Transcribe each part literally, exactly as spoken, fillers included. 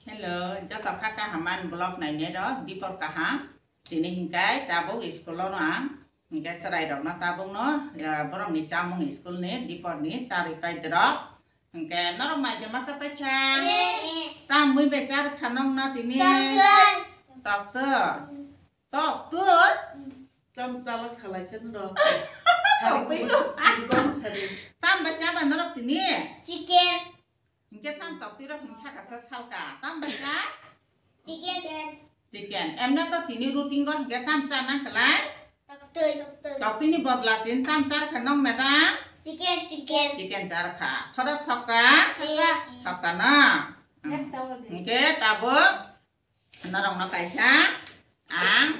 Hello, joto kha kaham ani vlog nainai rok, dipor kaham. Tini hinkai tabuk school o no ang, hinkai chwrai rok no tabuk no, ah, borok ni chamung school ni dipor ni charwi pai rok. Hinkai norok mai de masa pai kha? Tam mui bai char kha nong no tini? Tok tok. Tok tok. Tam chalak salai se no. Tok tok. Tam bai chaba norok tini? Chicken. Hingke tam toktwi rok hing saka sa salka. Tam bai cha? Chicken. Chicken. Emne to tini routine go hingke tam cha nang kelai? Toktwi. Toktwi ni bodla tin tam char kha nong madam? Chicken, chicken. Chicken char kha. Thoda thokka? Thokka. Thokka na. Next hour de. Hingke tabuk Norokno kaisa ang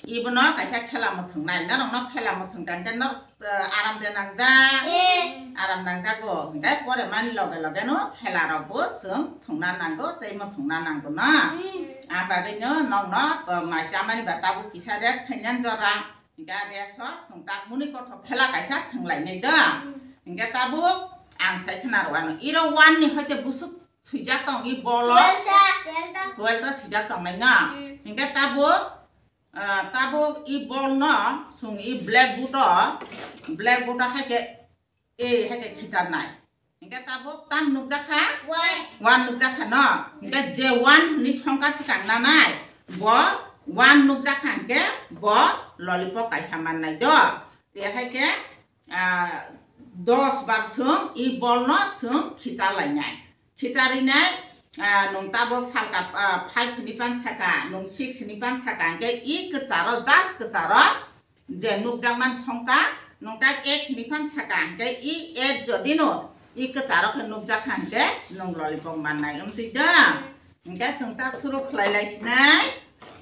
ibono kaisa khela muthungnai. Norokno khela muthung kha hwnkhe norok, eh, aram de nangjak. Eh. Aram nangjago. Hwnkhe pore mani loge loge no khela rokbo chwng thungna nango tei muthungna nango no. Hmm. Ang bagwi no nokno, eh, mai chamani ba tabuk kisa rest khainani jora. Hwnkhe rest o chwng tak muni kothok khela kaisa thwnglainai do. Hmm. Hwnkhe tabuk ang sai khna rw ano. Iro one ni hoite busuk swijak tong i bolo. Twelve ta, twelve ta. Twelve ta swijak tong nai na. Hmm. Hingke tabuk, ah, tabuk i bol no sung i blackboard o, blackboard o hai ke A hai ke khitar nai. Hingke tabuk tam nukjak kha? One. One nukjak kha no. Hingke je one ni songka swkang nanai, bo one nukjak kha hingke bo lollipop kaisa mannai do. Te hai ke, ah, dos bar sung i bol no sung khitar lainai. Khitar rinai, ah, nung tabuk salka, ah, five ni pan saka, nung six ni pan saka, hingke i kwcharo, just kwcharo, je nukjakman songka, nung ta eight ni pan saka, hingke i eight jodi no, i kwcharo khe nukjak kha hingke nung lollipop mannai, wngtwi da? Hingke chwng tak suru khlai lai sinai,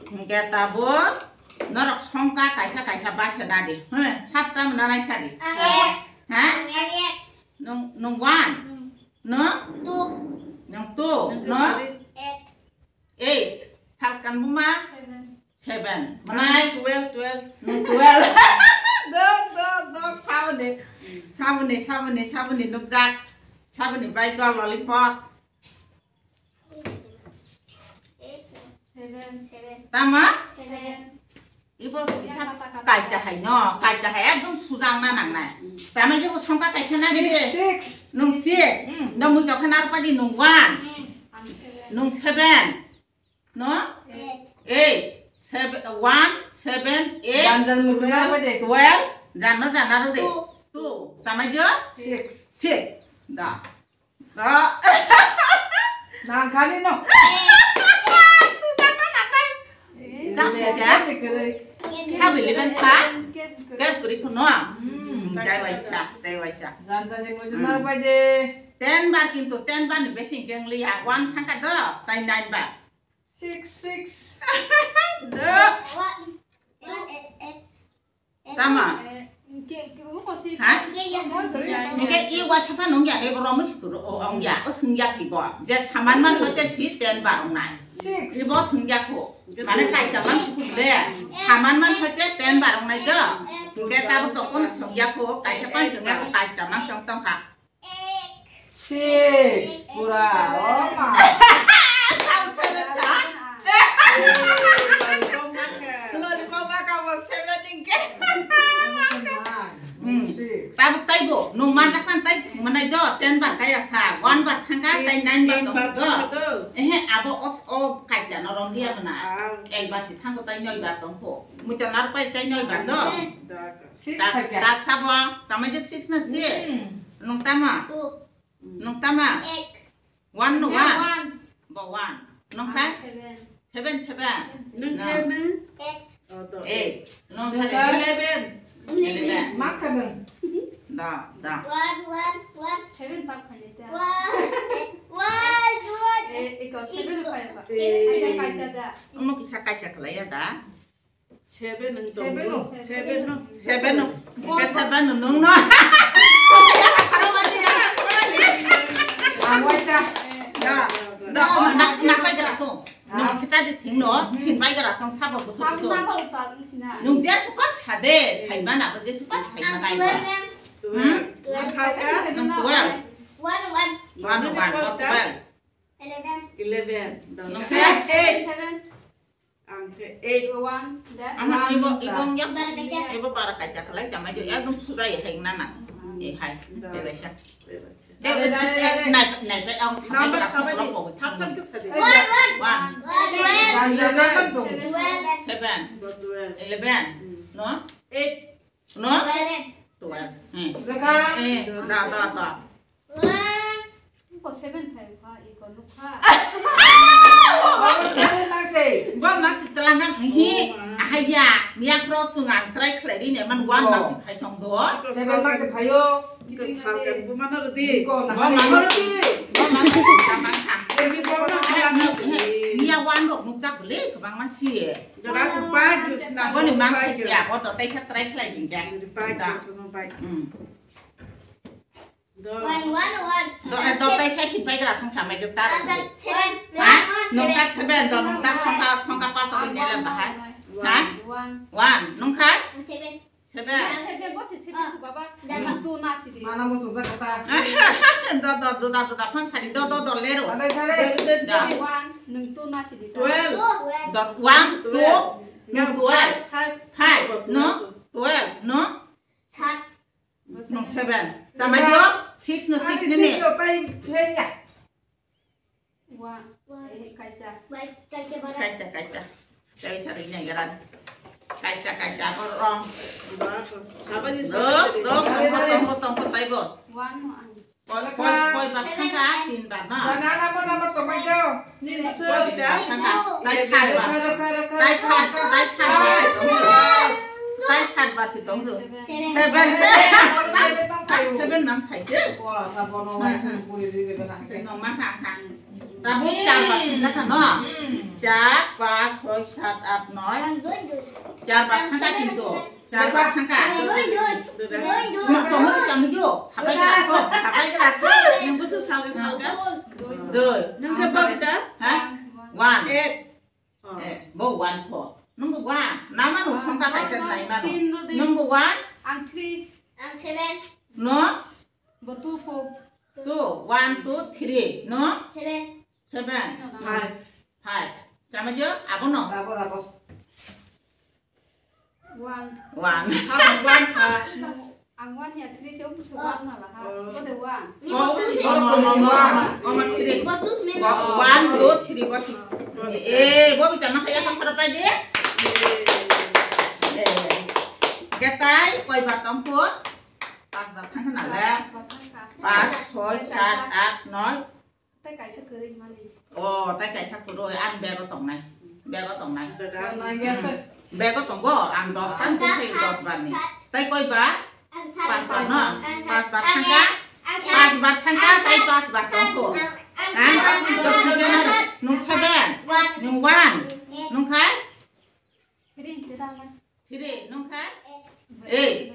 hingke tabuk norok songka kaisa kaisa basa nadi, hmm, satta mwnanai sadi. Ang ek. Ha? Ang ek. Nung, nung one? Hmm. No? Two. Nung two. Nung no? Eight. Eight. Salkan buma? Seven. Seven. Manai? Twelve, twelve. Nung twelve. Dok, dok, dok. Saboni. Saboni, saboni, saboni nukjak. Saboni bai go lollipop. Seven. Seven. Tama? Seven. Ibo kisa kaita hai no, kaita hai ekdom sujang na nangnai. Chamai jebo songka kaisa na de. Six. Nung six. Hmm. No mui tokha nar padi nung one. Hmm. Nung seven. No? Eight. Eight. Seven, one, seven, eight. Jan jan mui tokha nar padi. Twelve. Jan no jan nar de. Two. Two. Chamai jo? Six. Six. Da. Ah. Nangkani no. Sujak na nangnai. Eh, Chak ya, ya. Kere, kere. Sabi liban sa? Kep kuri kuno. Hmm, dai waisa, dai waisa. Jan jan ni mujuna bai de. Ten bar kintu ten bar ni besi keng liya. One thangka do, tai nine bar. Six, six. Do. One, two, eight, eight. Tama? Eh, ke, ke, uko si Ha? Ke ya. Hingke i waisa phano wngya, ebo romo sikuro, o, wngya, o swngya khe bo. Je saman man hoite si ten bar wngnai. Six. Ibo swngya kho. Mane kaita man sikur le. Saman man hoite ten bar wngnai do. Hingke tabuk to kono swngya kho, kaisa pan swngya kho, kaita man swng tongkha. Six, pura, oh ma. Tam seven sa? Lollipop ba ka bo seven hingke. Hmm. Six. Tabuk taibo, nung manjak man tai manai do, ten bar kaya sa, one bar thangka, tai nine bar tong do. Ehe, abo os, o kaita no rong dia mana. Ah. Ek bar si thango tai noi bar tong ko. Muita nar pai tai noi bar do. Six. Tak, tak sabo, tama jek six na six. Hmm. Nung tama? Two. Nung tama? Eight. One no one. One. Bo one. Nung kha? Seven. Seven, seven. Nung kha na? Eight. Oh, to. Eight. Nung kha? Eleven. Eleven. Mak kha nung. Da, da. One, one, one. Seven tak kha ni ta. One, one, one. Eh, iko seven kha ya. Seven kha ya da. Omo kisa kaisa khlai ya da. Seven wng tongo. Seven wng. Seven no. Seven no. Hingke seven no, nung no. Ang waisa. Da, da, na, na pai gra to. Nung kita di thing no, sin pai gra tong sabo busu busu. Nung je supan sade, sai mana bo je supan sai mana. Hmm? Nung twelve. One, one. One, one, twelve. Eleven. Eleven. Nung khe? Eight. Seven. Ang khe eight. One. Ama ibo, ibo yak. Bara kaita. Ibo bara kaita khlai chamai jo. Ekdom suda ye heng na nang. Hmm. Eh, hai. Da. Tebaisa. Tebaisa. Dale, dale, dale. Nai, nai, nai, ang number sabai di. Thap thap ke sabai. One, one. One. Dale, number dong. Twelve. Seven. Twelve. Eleven. Hmm. No? Eight. No? Twelve. Twelve. Hmm. Lekha. Eh, da, da, da. One. Ko seven phai pha, iko nukha. Seven maksi. Bo maksi telangan hi. Oh, ma. Ahaya, miyak ro sungang try khlai ri ne man one maksi phai tong do. Seven maksi phaio. Ko salkan bu mano rodi. Ko na. Bo mano rodi. Bo maksi telangan kha. Jadi bo na. Miya one rok nukjak le, kebang masi. Jaga bike use na. Bo ni maksi ya, bo to taisa try khlai ding ya. Bike use no bike. Hmm. One, one, one. Do, do, tai sai hit bai gra thang samai jok ta. Seven. Ha? Nung ta seven do, nung ta songka, songka pa to ni le bahai. Ha? One. One. Nung kha? Seven. Seven. Seven, bo se seven ko baba. Nung tu na si di. Mana mo jok ta. Do, do, do, da, do, da, phang sari, do, do, do, le ro. Ada sare. Da. One, nung tu na si di. Twelve. Do, one, two, nung twelve. Five. Five. No? Twelve, no? Sat. Nung seven. Tama jo? Six no six ni ne? Six no tai phai ya. Wa. Eh, kaita. Kaita, kaita. Kaita, kaita. Kaita, kaita. Ko wrong. Sabani, sabani. Dok, dok, tongko, tongko, tongko, taibo. One no ang. Koi, koi, koi bar thangka, tin bar na. Banana mo nama tongbai jo. Ni busu. Koi bar thangka, tai sat bar. Tai sat, tai sat bar. Tai sat bar si tong jo. Seven. Seven, seven. Seven mang phai se. Kola sa bono wai sa puri ri ri bana. Se nong ma kha kha. Tabuk char bar thangka no. Char, pas, soi, sat, at, noi. Char bar thangka kintu. Char bar thangka. Doi, doi. Doi, doi. Ma tongo chang jo. Sapai kela ko. Sapai kela ko. Nung busu salga salga. Doi. Nung ke bang da? Ha? One. Eight. Eh, bo one ko. Nung bo one. Nama nung songka kaisa nai mano. Nung bo one. Ang three. Ang seven. No? Bo two four. Two. One, two, three. No? Seven. Seven. Five. Five. Chama jo? Abo no? Abo, abo. One. One. Ang one ya three se, omo se one na laha. Oh. Bo de one. Oh, oh, oh, oh, oh, oh, three. Bo two se mena. One, two, three, bo si. Eh, bo bita ma kaya pa khara pa de. Eh. Ketai, koi bar tong po? Pas bar thang na le. Pas, soi, sat, at, noi. Tai kaisa kwrwi mani. Oh, tai kaisa kwrwi, ang bego tongnai. Bego tongnai. Bego tongo, ang dos tan tongphai dos bar ni. Tai koi bar? Pas bar no? Pas bar thangka? Pas bar thangka, tai pas bar tongkho. Ha? Nung seven? Nung one? Nung khai? Three, nung khai? Eight.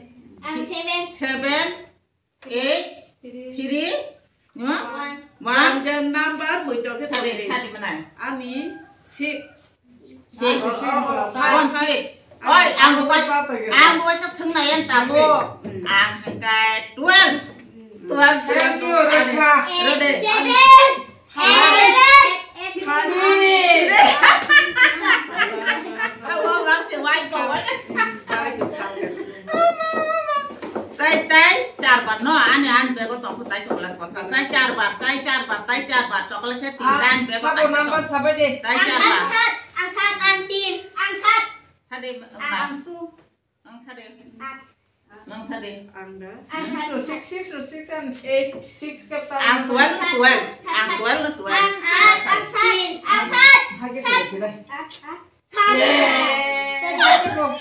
Seven. Eight, three, no? One. One. Jan number, boito khe sadi, sadi manai. Ani six. Six. Oh, oh, oh, five, one, five. Six. Oi, ang buai, ang buai sa thung na yan tabo. Hmm. Ang hengkai twelve. Twelve. Thank you, Rekha. Rode. Seven. Tai, tai, char bar no, ani, ani bego tongkho tai chocolate kotha. Tai char bar, tai char bar, tai char bar, chocolate khe tin dan bego tai. Sabo number sabai de. Tai char bar. Ang sat, ang sat, ang tin, ang sat. Sade, ang tu. Ang sade. Ang. Ang sade. Ang da. Ang sat. Six, six, six, and eight, six ke ta. Ang twelve, twelve. Ang twelve, twelve. Ang sat, ang sat, ang sat. Hage sat. Sat. Sat. Hage mo.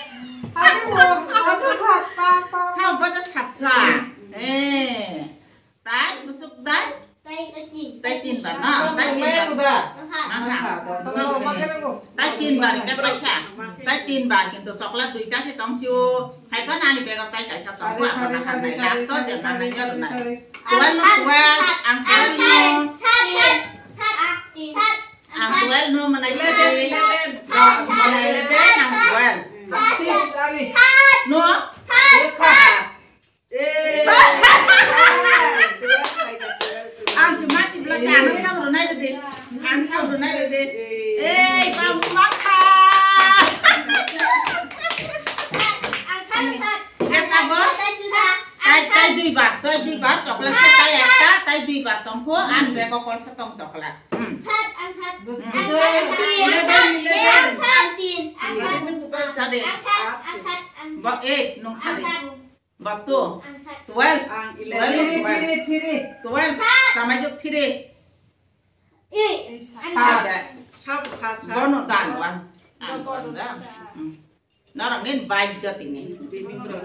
Hage mo. Sat, sat, pa, pa. Sa ba ta sat sa. Eh. Tai, busuk tai? Tai tin. Tai tin bar, na? Tai tin bar. Aha. Aha. Tai tin bar, hingke pai kha. Tai tin bar, kintu chocolate duita se tong sio. Hai pha nani bego tai kaisa tong kha, sari, sari, last o je sari, manai sari, sari. Twelve no, twelve, ang twelve no. Sat, sat, sat, sat. Ang twelve no, manai sari. Sat, sat, sat, sat. Ang twelve. Sat, sat, sat. No? Sat, sat. Eh. Ang cuma sebelah sana sama. Nai de. Ang sao do nai de. Ei, bang matha. Ang sao, sao. Ang sao, sao. Tai, tai dui bar, tai dui bar chocolate tai ekta, tai dui bar tongkho, ang bego kolsa tong chocolate. Hmm. Sat, ang sat. Hmm. Ang sat, ang sat. Ang sat, ang sat, tin. Ang sat. Ang sat, ang sat. Ba, eh, nung sat. Ang sat. Ba, two. Ang sat. Twelve. Ang eleven. Twelve. Three, three, three. Twelve. Sat. Sama juk three. Eh, ang sat. Sat. Sat, sat, sat. Bono dan wan. Ang wan da. Hmm. Norok nin bai jati ni.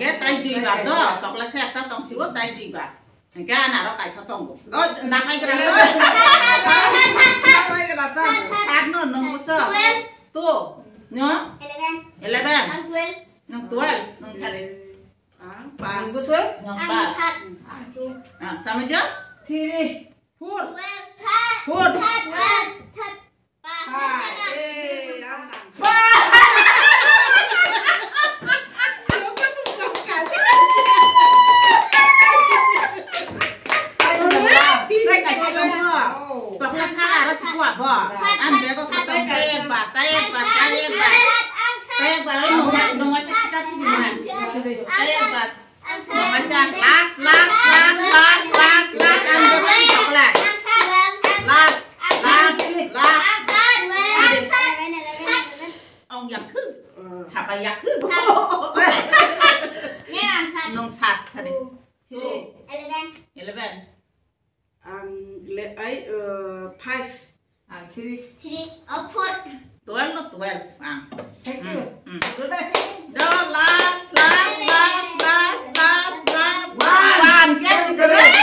Ke tai dui bar do, chocolate khe ekta tong sibo tai dui bar. Hingke anaro kaisa tongo. Do, na pai gra do. Na pai gra do. Sat no nung buso. Twelve. Two. No? Eleven. Eleven. Ang twelve. Nung twelve. Nung sari. Ang pas. Nung pas. Ang sat. Ang two. Ah, sama jo? Three. Four. Twelve. Sat. Four. Sat. Twelve. Sat. Ang sat. Ang sat. Last, last, last, last, last, ang dami chocolate. Last, last, last. Ang sat. Ang sat. Ong yak khu. Sapa yak khu. Sat. Nge ang sat. Nung sat, sari. Two. Two. Eleven. Eleven. Ang le, ai, eh, five. Ang three. Three. Oh, four. Twelve no twelve. Ang. Thank you. Hmm, hmm. Sudah. Do, last, last, last, last, last, last. One. One. Yes, correct.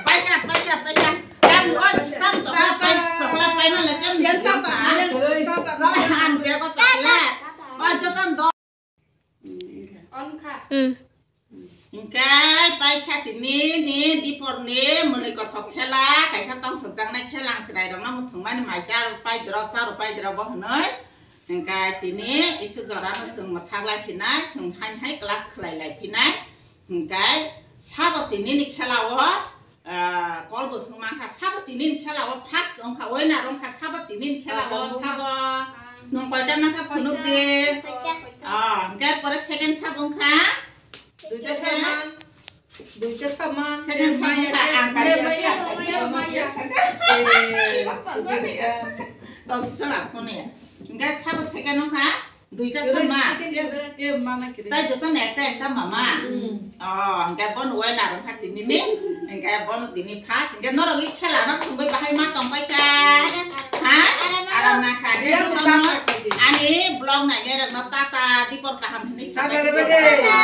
Paika, paika, paika. Tam, oi, tam, chocolate pai, chocolate pai na le, tam, yan tam, yan tam, yan tam. Ang bego chocolate. Oi, jotan do. Hmm. Hingke paikha tini ni dipor ni mwnwi kothok khela, kaisa tongthokjaknai khela ang chwrairokno muthungmani mai cha rw pai dwrok, cha rw pai dwrok bo hwnwi. Hingke tini isuk jorano chwng mwthak lai phinai, chwng hain hai class khlai lai phinai. Hingke sabo tini ni khela o, Ah, kol bo swng mankha, sabo tini ni khela o first wngkha, winner wngkha, sabo tini ni khela o, sabo. Nwng koita mankha phunuk di. Koita. Ah, hingke pore second sabo wngkha? Duita saman. Duita saman. Second sabo wngkha, ang kaisa. Maya, maya, maya. Tong sitwla phone ya. Hingke sabo second wngkha? Duita sama. Tai joto ni ekta ekta mama. Hmm. Oh, hingke bono winner wngkha tini ni. Hingke bono tini first. Hingke norok i khela no thungwi bahai ma tong pai kha. Ha? Aram na kha. Hingke joto no ani vlog nai nai rok no tata dipor kaham hwnwi sabai. Tata.